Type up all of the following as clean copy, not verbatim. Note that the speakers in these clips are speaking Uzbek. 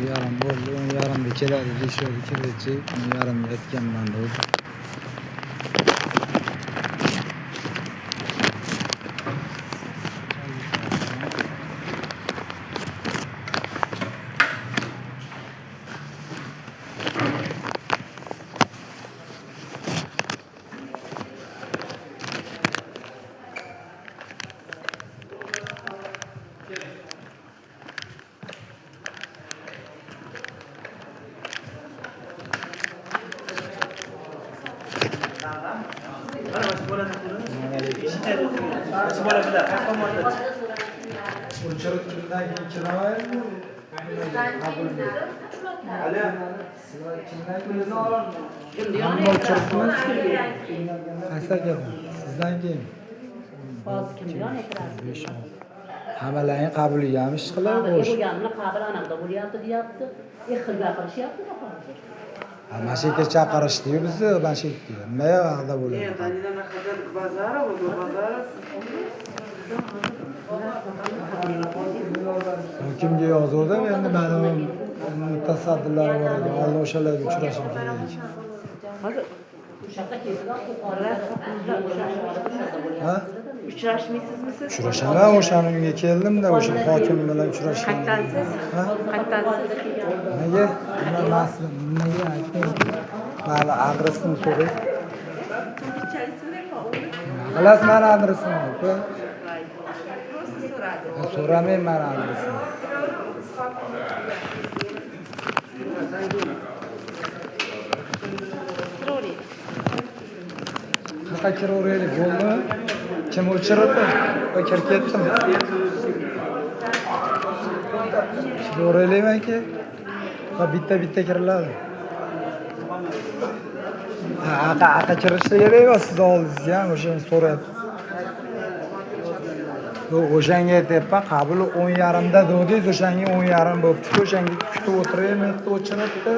Yarim bo'ldi, 10:30da keladi deyishadi, kelajak 10:30ga aytganman o'zi. Sizdan keyin. Hammalaring qabuligami ish qilib, o'sha qabul anamda bo'lyapti deyapti. Xil gapirishyapti hozir. Mana shu yerga chaqirishdi-yu bizni, mana shu yerga. Nima vaqtda bo'ladi? Kimga yozuvdim, endi mani mutasaddilar bor edi. Oldin o'shalarga uchrashim kerak. Ha? Uchrashmaysizmi siz? Uchrashaman, o'shani uyga keldim-da, o'sha hokim bilan uchrashgan. Qayerdansiz? Ha? Qayerdansiz? Nega? Nima nega aytdingiz? Mani adresimni so'rang. Nima qilasiz mani adresimni, opa? So'ramang mani adresimni. Qayerga kiraveraylik, bo'ldimi? Kim o'chirdi? O kirib ketdimi? Kiraveraylikmi aka? Ha, bitta-bitta kiriladi. Ha, aqa kirishi kerak emas, siz oldingizga ham o'shani so'rayapti. Yo'q, o'shanga aytyapman, qabul 10:30da dedingiz, o'shanga 10:30 bo'libdi. O'shanga kutib o'tiraymi, o'chiribdi.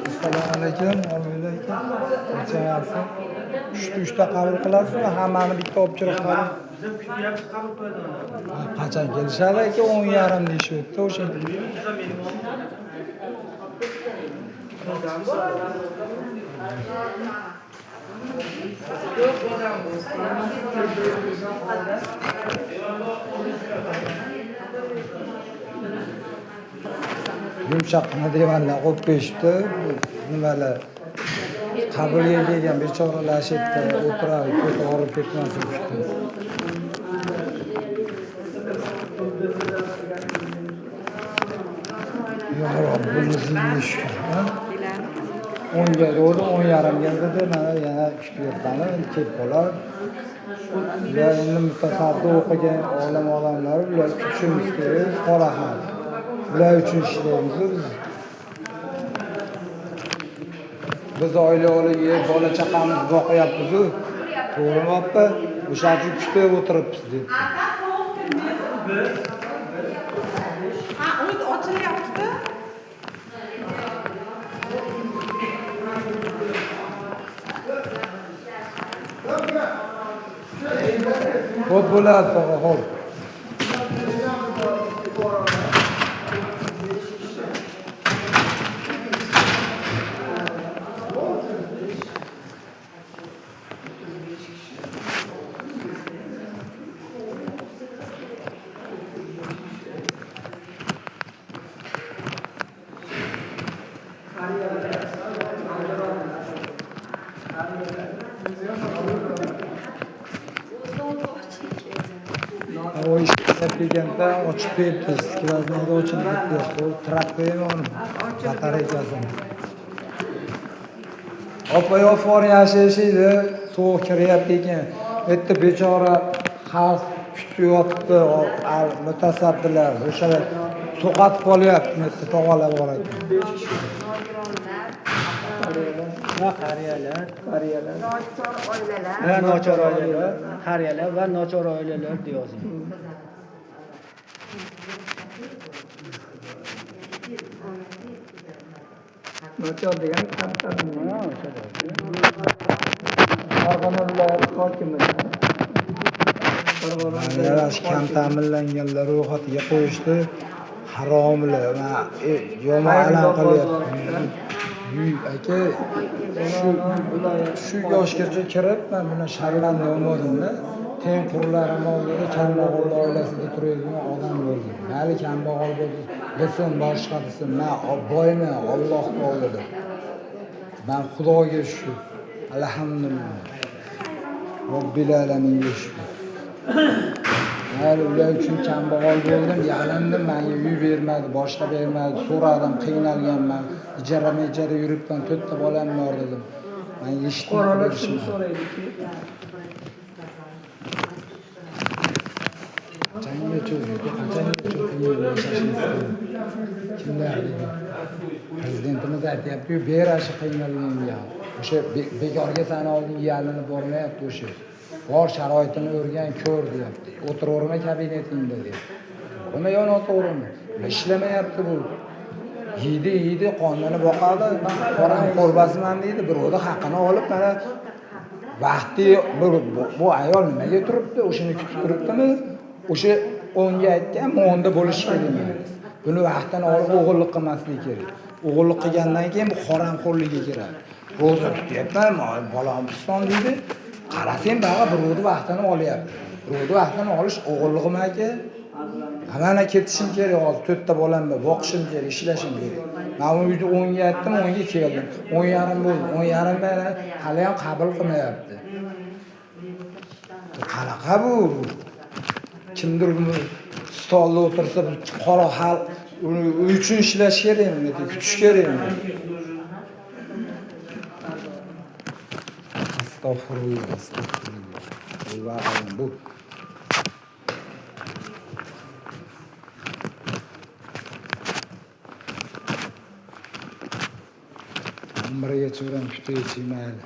Assalomu alaykum, alaykum. Qanchayapsiz? Uchta qabul qilasizmi? Hammani bitta olib kirib qabul. Bizim kutyapmiz, qabul qiladi. Qachon kelishadi aka? 10:30 deyishyapti o'sha. Yumshoqqina divanlar qo'yib qo'yishibdi. Nimalar qabulga kelgan bechoralar shu yerda o'tiradi, ko'ti og'rib ketmasin kutib. Ya Robbimizga shukr. 10ga to'g'ri 10:30ga dedi, mana yana kutyapman, endi kelib qolar. Ular endi mutasaddi o'qigan olim odamlar, ular kutishimiz kerak, qora xalq. Ular uchun ishlaymiz biz. Biz oila olib yeb, bola chaqamiz boqyapmiz-u. To'g'rimi opa? O'sha uchun kutib o'tiribmiz deb. Ha, o't ochilyapti. Xo'p bo'ladi, tog'a, xo'p. O ishlab kelganda ochib beribdi, skladlarda ochilib ketdi. Traktorim uni batareykasini. Opa yo'q, yashaydi, sovuq kiryapti ekan. Erta bechora xalq kutib yotibdi, mutasaddilar o'shalar to'qatib qolyapti, erta tog'alar bor ekan. Qariyalar, qariyalar, nochor oilalar, ha, nochor oilalar, qariyalar va nochor oilalar deyozing. Nochor degani kamtar. Ha, o'sha. Farg'ona viloyati hokimi. Mana kam ta'minlanganlar ro'yxatiga qo'yishdi. Haromlar, mana yomon alam qilyapti. Aka, shu yoshgacha kirib, men buni sharmanda olmadimda. Teng qurlarim oldida kambag'al oilasida turadigan odam bo'ldim. Mayli kambag'al bo'lsin, desin, boshqa desin, men boyman Allohning oldida. Men Xudoga shukr. Alhamdulillah. Robbil alaminga shukr. Mayli ular uchun kambag'al bo'ldim, yalindim, menga uy bermadi, boshqa bermadi, so'radim, qiynalganman. Ijara-ijara yuribman, 4 ta bolam bor dedim. Men eshitdim. Fuqarolar shuni so'raydiki, Kimlar dedi? Prezidentimiz aytyapti-yu, berashi qiynalganga. O'sha bekorga sani oldin yalinib bormayapti o'sha. Bor sharoitini o'rgan, ko'r deyapti. O'tiraverma kabinetingda deyapti. To'g'rimi yo noto'g'rimi? Ular ishlamayapti bu. Yeydi, yeydi, qonini boqadi, qoram qo'rbasiman deydi, birovni haqini olib mana vaqti bu ayol nimaga turibdi? O'shani kutib turibdimi? O'sha 10ga aytgan, 10da bo'lishi kerak emas. Buni vaqtini olib o'g'irlik qilmaslik kerak. O'g'irlik qilgandan keyin bu haromxo'rlikka kiradi. Ro'za tutyapman, bolam piston deydi. Qarasang bag'a birovni vaqtini olyapti. Birovni vaqtini olish o'g'irlikmi aka? Mana ketishim kerak hozir, 4 ta bolam bor, boqishim kerak, ishlashim kerak. Men u uyda 10ga aytdim, 10ga keldim. 10:30 bo'ldi. 10:30 da hali ham qabul qilmayapti. Qanaqa bu? Kimdir stolda o'tirsa, qora xalq uy uchun ishlash kerakmi, kutish kerakmi? Astag'firullah, astag'firullah. Bu biriga cho'ram kutaychi mayli.